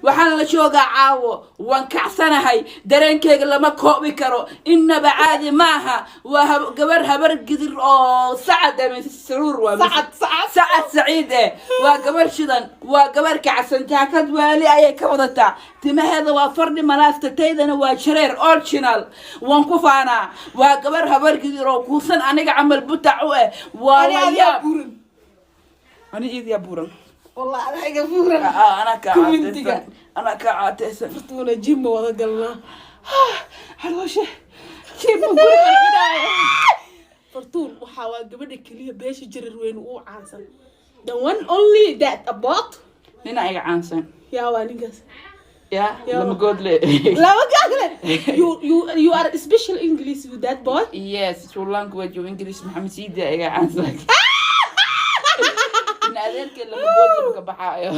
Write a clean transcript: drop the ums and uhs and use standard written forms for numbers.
Waxaan la joogaa caawo, waan kacsanahay, dareenkayga lama koobi karo, innaba caadi maaha. Waa gabar Habar Gidir oo Sacad eh, mise Saruur waa Sacad, Sacad. Sacad Saciid eh. Waa gabar shidan, waa gabar kacsan, jaakad waali ayay ka wadataa, timaheeda waa fardhi malaasta, taydana waa jareer original. Waan ku faanaa. Waa gabar Habar Gidir oo kuusan, aniga camal butac u eh. Waa Ani la adigaa yaab. buuran. Ani iidiyaa buuran. Wallahi adaa iga buuran. Ah, anaa kaa Commentiga. caateysan, anaa kaa caateysan. Fartuuna, gym ma wada galnaa? Caloosha gym-ma guriga cunaayo. Fartuun waxaa waa gabadha keliya beesha Jarar Weyne uu caansan, the one only that about. Nina iga caansan. Yaa waa ninkaas? Ya. Yaa. Lama goodle. Lama gaadle. You are special English with that boy. Yes, your language, your English. Maxamed Siidi iga caansan. In adeerkee lama goodle maka baxaayo.